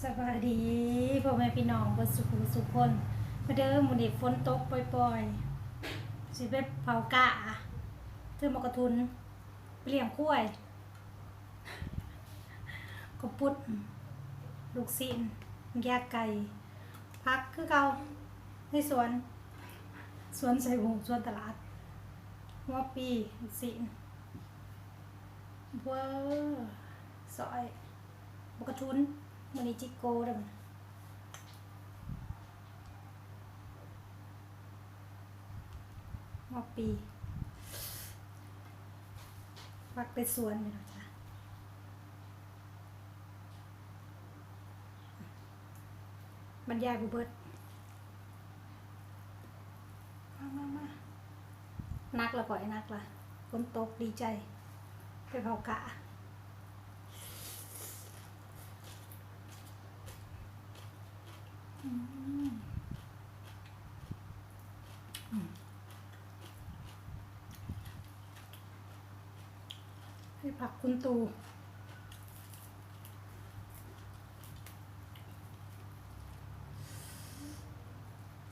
ສະບາຍດີພໍ່ແມ່ພີ່ນ້ອງເບິດສູ່ຜູ້ສູ່ຄົນ ມາເດີ ມື້ນີ້ຝົນຕົກປ່ອຍໆ ຊິໄປເຜົາກ້າ ຊື້ໝາກກະທຸນໄປລ້ຽງຄວາຍ ເຂົ້າປຸ້ນ ລູກຊີ້ນ ຢາໄກ່ ຜັກຄືເກົ່າ ໃນສວນ ສວນໄຊຫູ ສວນຕະຫຼາດ ຫົວປີ ລູກຊີ້ນ ເວີ ຊອຍ ໝາກກະທຸນ ມື້ນີ້ຈິໂກເດີ້ ຫົວປີ ຜັກແຕ່ສວນ ພີ່ນ້ອງຈ້າ ບັນຍາຍບໍ່ເບິດ ມາ ມາ ມາ ໜັກລະຂ້ອຍ ໜັກລະ ຝົນຕົກ ດີໃຈ ໄປເຜົາກ້າ ອືມ ອືມ ໃຫ້ຜັກຄຸນຕູ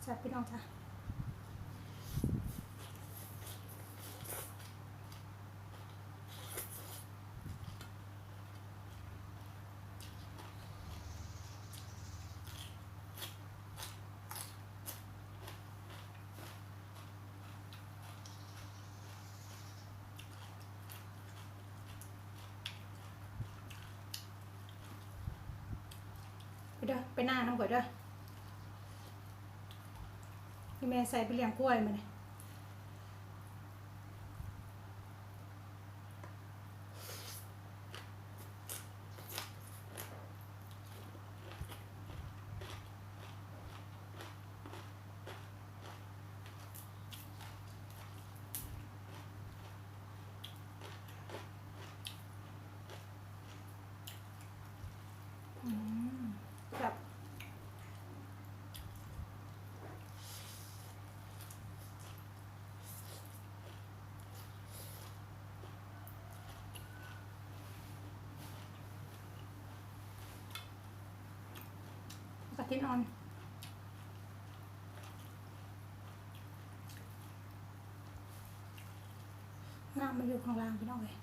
ແຊບພີ່ນ້ອງຈ້າ ໄປເດີ ໄປນານຳຂ້ອຍເດີ ອີ່ແມ່ໃສ່ໄປລ້ຽງຄວາຍມື້ນີ້. ອືມ ແຊບ ກະທິນອ່ອນ ນ້ຳມັນຢູ່ຂ້າງລ່າງ ພີ່ນ້ອງເອີຍ.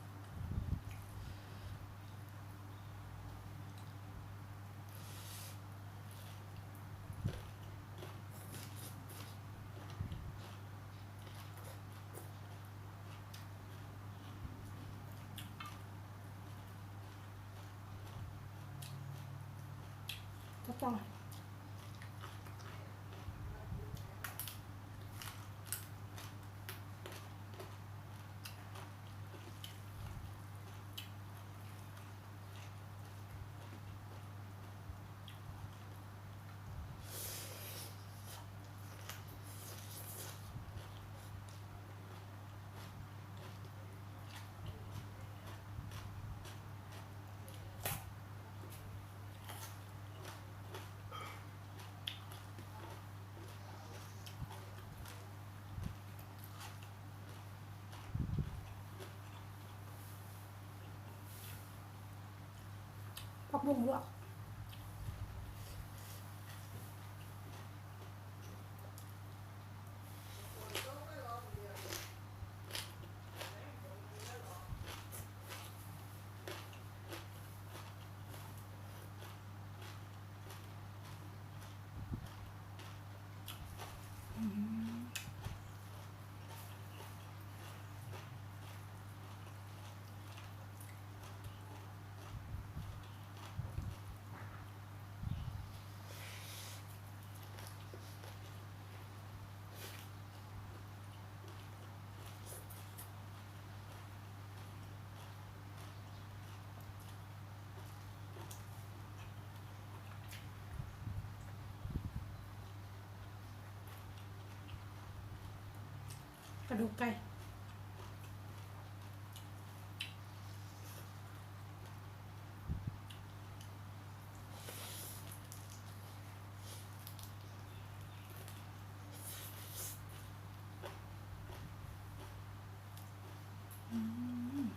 ຜັກບຸ້ງລວກ. ກະດູກໄກ່. ອືມ.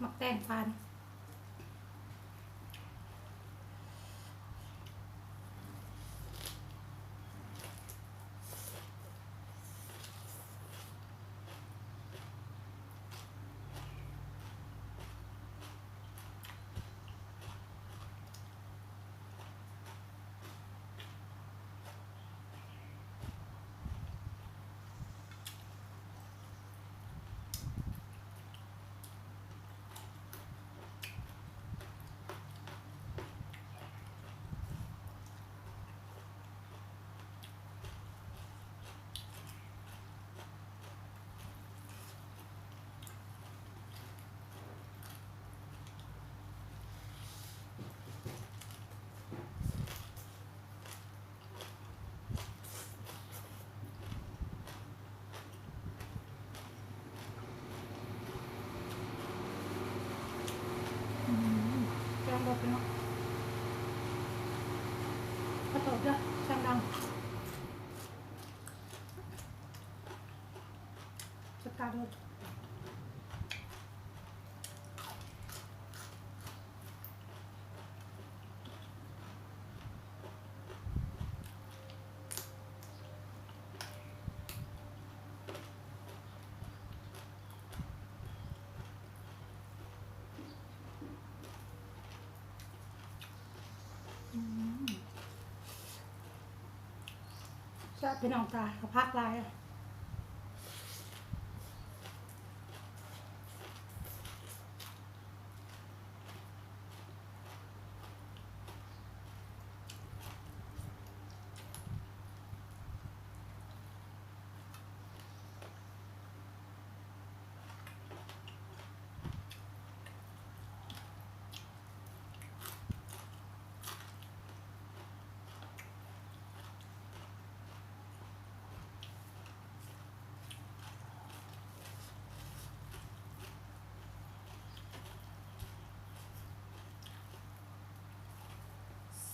ໝາກແຕງປານ ອືມ ແກງບໍ່ເປັນເນາະ ຂໍໂທດເດີ ສຽງດັງ ສະຕາເດີ. ອືມ ແຊບພີ່ນ້ອງ ຕາ ເຂົາພັກຫຼາຍ.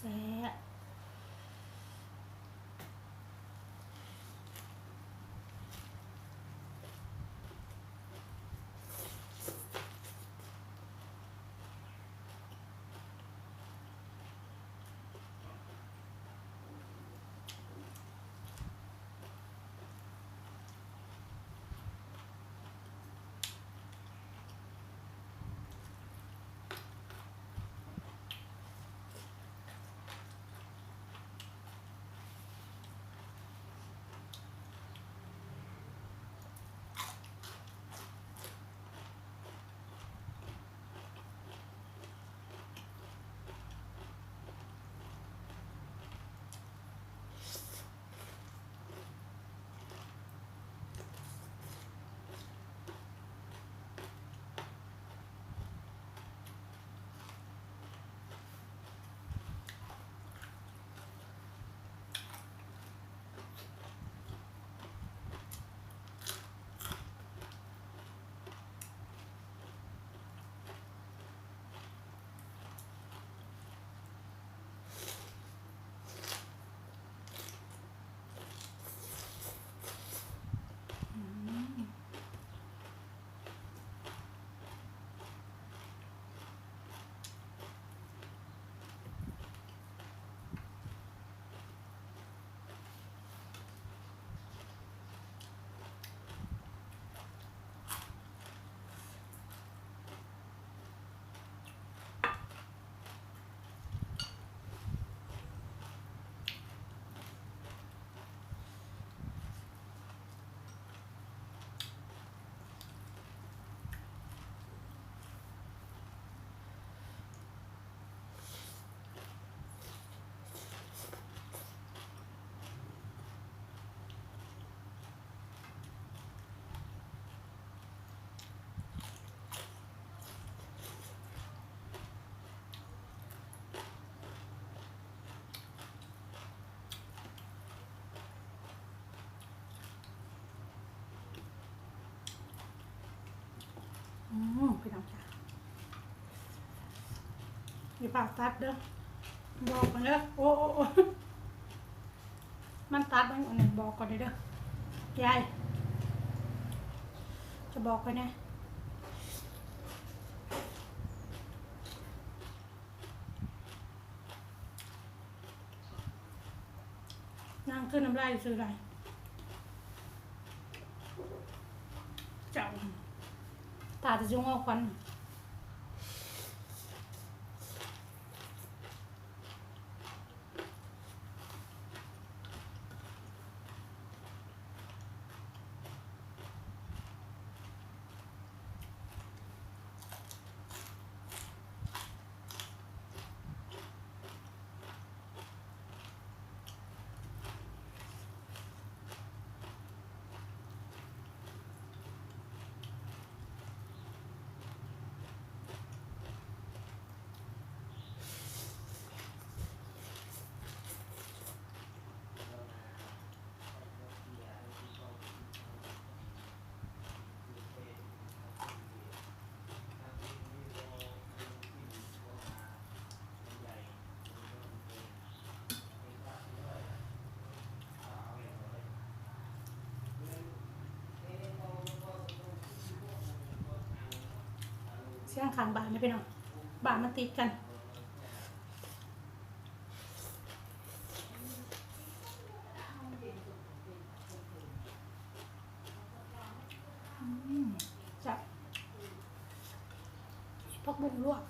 ແຊບ. ອືມ ພີ່ນ້ອງຈ້າ ຢ່າຟ້າວຕັດເດີ ບອກກ່ອນເດີ ໂອ້ ໂອ້ ໂອ້ ມັນຕັດ ມັນອັນນັ້ນ ບອກກ່ອນເດີ ເດີ ຍາຍ ຈະບອກຂ້ອຍແດ່. ນາງຄືນນ້ຳລາຍຊື່ໃດ ເຈົ້າ ຕາຈະຊິງອອກຄວັນ. ສຽງຂ້າງບ້ານເດ້ພີ່ນ້ອງ ບ້ານມັນຕິດກັນ. ອືມ ແຊບ ຜັກບຸ້ງລວກ.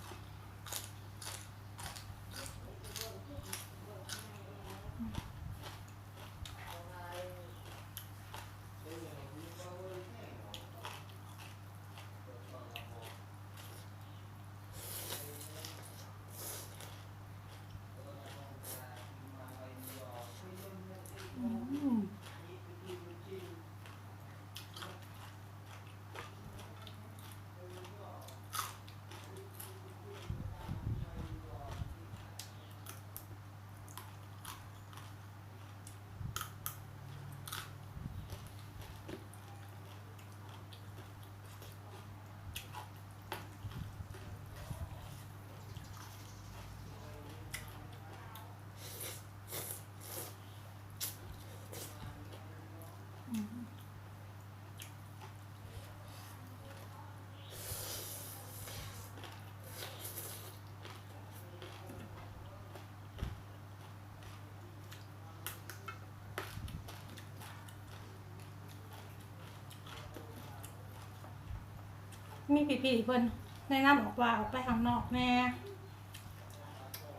ມີພີ່ໆເພິ່ນແນະນຳອອກວ່າອອກໄປຂ້າງນອກແດ່.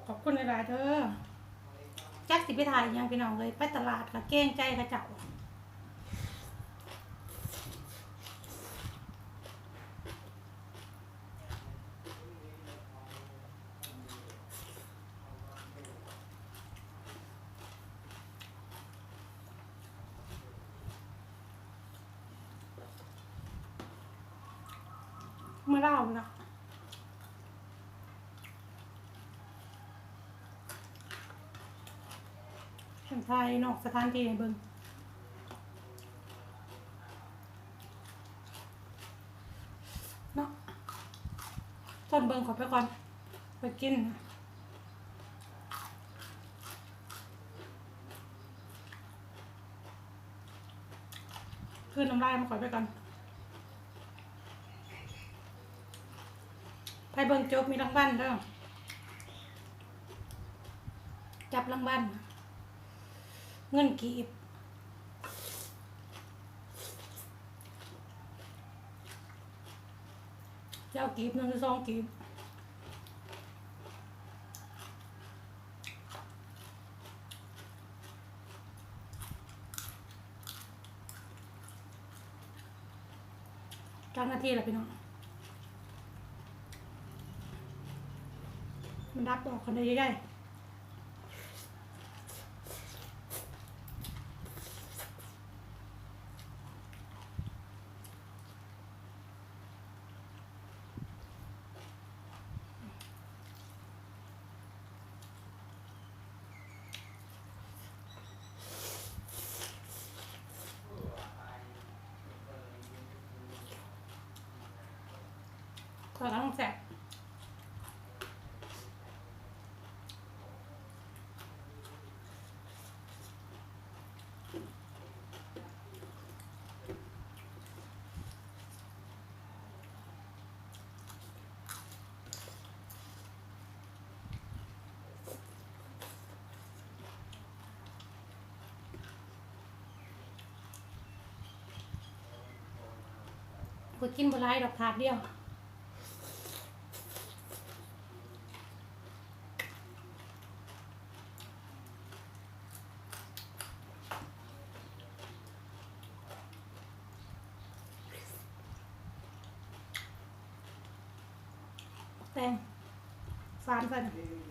ຂອບຄຸນຫຼາຍໆເດີ. ຈັກຊິໄປຖ່າຍອີ່ຫຍັງພີ່ນ້ອງເອີຍ ໄປຕະຫຼາດກໍເກງໃຈເຂົາເຈົ້າ. ເມືອລາວພຸ້ນລະ ເຫັນຖ່າຍນອກສະຖານທີ່ໃຫ້ເບິ່ງເນາະ. ທົນເບິ່ງຂ້ອຍໄປກ່ອນ ຂ້ອຍກິນ. ຄືນນ້ຳລາຍມາຂ້ອຍໄປກ່ອນ. ໃຜເບິ່ງຈົບມີລາງວັນເດີ ຈັບລາງວັນ ເງິນກີບ. ເຈົ້າກີບໜຶ່ງ ສອງກີບ. ຈັກນາທີລະພີ່ນ້ອງ ມັນດັບອອກກັນໄດ້ໃຫຍ່ໆ. ຂ້ອຍກຳລັງແຊບ. ເ ຂ້ອຍກິນບໍ່ຫຼາຍດອກ ຖາດດຽວ. ແຕງ ສານໃສ່